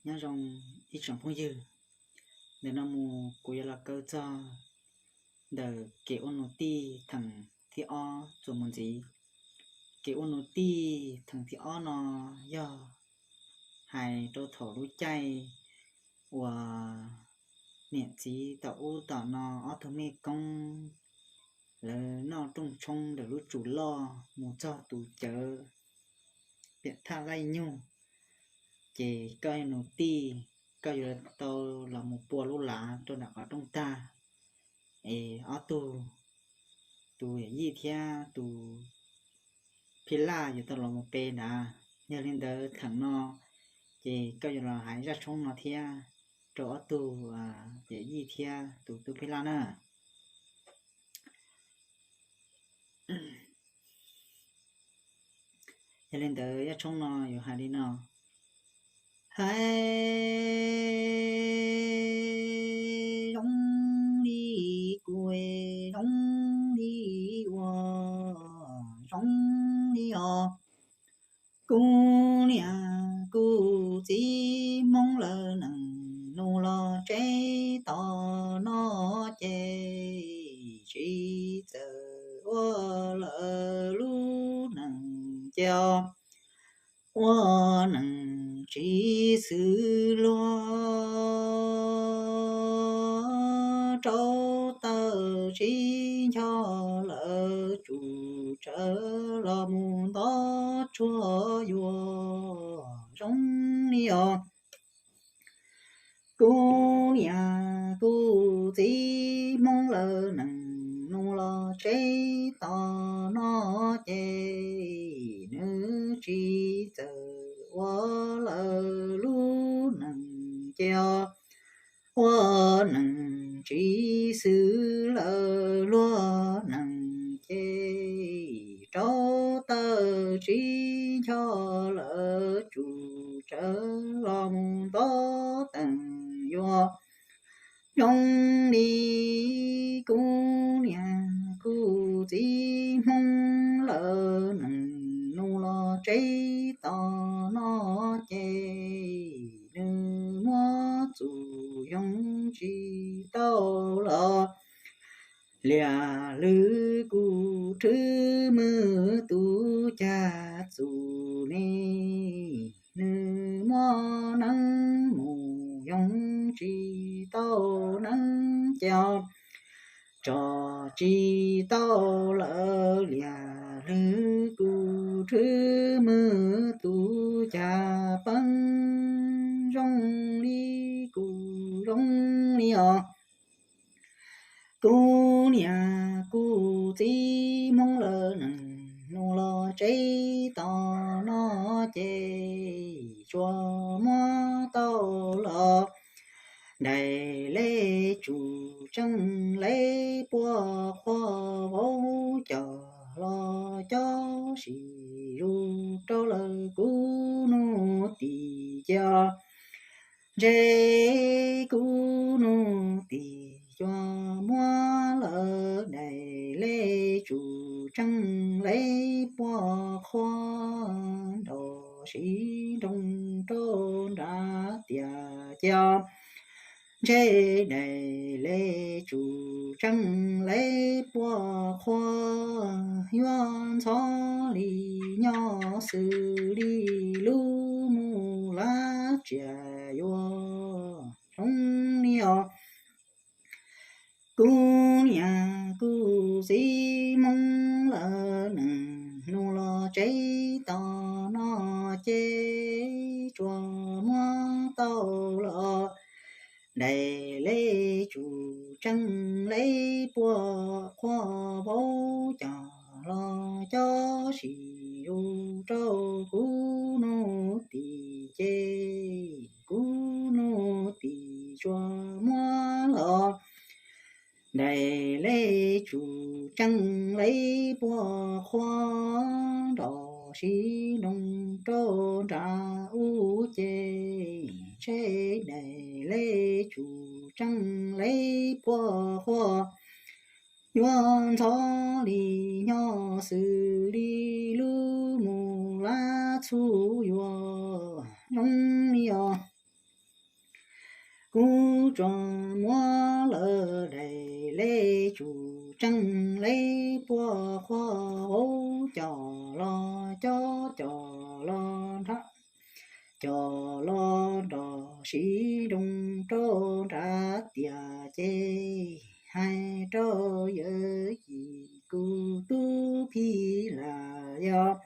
Nyob zoo ib tsoom phooj ywg, ntawm no mus kuv yuav los kaw txog ntawm kev ua nus tij theem thib ob txuas mus ntxiv. Kev ua nus tij theem thib ob no yog hais rau thaum lub caij uas niam txiv tom ub tom no ob tug mej koob lawv noj rooj tshoob ntawm lub tsum loj mus txog tus cawv piam thaj laij nyug, ces koj yog nus tij, koj yuav tau los mus pua lub lav rau nram qhov rooj tag, es ob tug, tus yawm yij thiab tus phij laj yuav tau los mus pe nrad. Yog li ntawd theem no ces koj yuav los hais zaj tshoob no thiab rau ob tug yawm yij thiab tus tub phij laj na. Yog li ntawd zaj tshoob no yuav hais li no: Hais zoo li kuv, zoo li ua, zoo li os. Kuv niam kuv txiv Hmoob lawv nees nus los tseb tos no ces tsis txawj ua lawv lub neej ces ua neej tsis xws luag, rau tawm tsis nco lawv tsum tsawv los mus ntov tsuag yuav zoo li os. Kuv niam kuv txiv Hmoob lawv nees nus los tseb tos no ces nws tsis txawj ua lawv lub neej ces ua neej tsis xws lawv luag neej ces rau tawm tsis nco lawv tsum tsawv los mus ntov teem yuav zoo li kuv niam kuv txiv Hmoob lawv nees nus los tseb tos no ces nws muab txum yoog tsis tau los liam lwm kuv rhwb mwm tus cag txum ne. Nws muab neeb mus yoog tsis tau neeb ces tso tsis tau lawv liam lwm kuv rhwb mwm tus cag peeb zoo li kuv zoo li os. Kuv niam kuv txiv Hmoob lawv nees nus los tseb tos no ces tsuas muab tau los daim lej tsum tseej lej puag qhua vauv coj los cob sim zus rau lawv kuv nus tim ces ntshe kuv nus tim cua muab lawv daim lej tsum tseej lej puag qhua nrov sib nroo rau nrad tiag ces ntshe daim lej tsum tseej lej puag qhua yuav ntxhov li nyob xws li lub mus lab tsiaj yuav zoo li os. Kuv niam kuv txiv Hmoob lawv nees nus los tseb tos no ces tsuas muab tau los daim lej tsum tseej lej puag qhua vauv coj los cob sim zus rau kuv nus tim ces kuv nus tim tsuas muab los daim lej tsum tseej lej puag qhua nrov sib nroo rau nrad ub ces ntshe daim lej tsum tseej lej puag qhua yuav ntxhov li nyob xws li lub mus lab txhuv yuav zoo li os. kuv tsuas muab lawv daim lej tsum tseej lej puag qhuav vauv coj los cob coj los nrog, coj los nrog siv nroog rau nrad tiag ces hais rau yawm yij kuv tub Phij Lam yog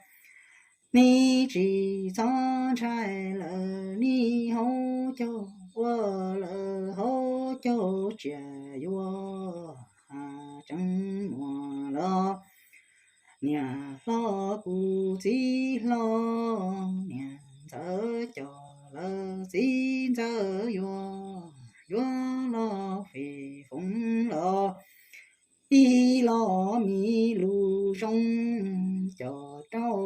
nej tsis txhob ntshai lawm, nej hauv caug ua lawv hauv caug tsiaj yuav tseev muag los. Niam hlob kuv txiv hlob, niam ntxawm coj lawv txiv ntxawm yuav, yuav los fem foom los, ib los me lus zoo coj rau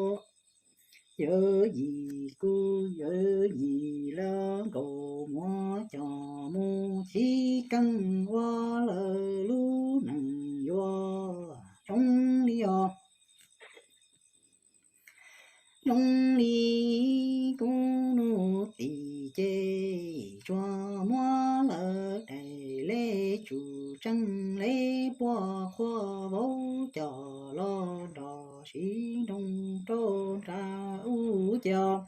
yawm yij kuv, yawm yij lawv nkaus muab coj mus thib keeb ua lawv lub neej yuav zoo li os. Zoo li kuv hnub tim ces tsuas muab lawv daim lej tsum tseej lej puag qhuav vauv coj los nrog siv nroog rau nrad ub coj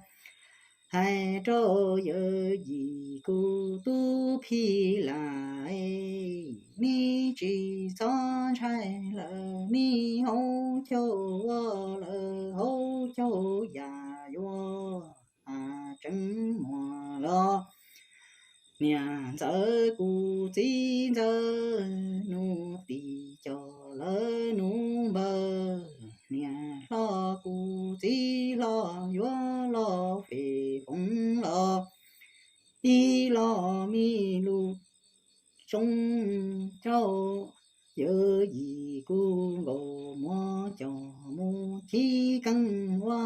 hais rau yawm yij kuv tub Phij Lam, nej tsis txhob ntshai lawm, nej hauv caug ua lawv hauv caug yam yuav tseev muag los. Niam ntxawm kuv txiv ntxawm hnub tim coj lawv hnub npawg, niam hlob kuv txiv hlob yuav los fem foom los, ib los me lus zoo rau yawm yij kuv nkaus muab coj mus thib keeb ua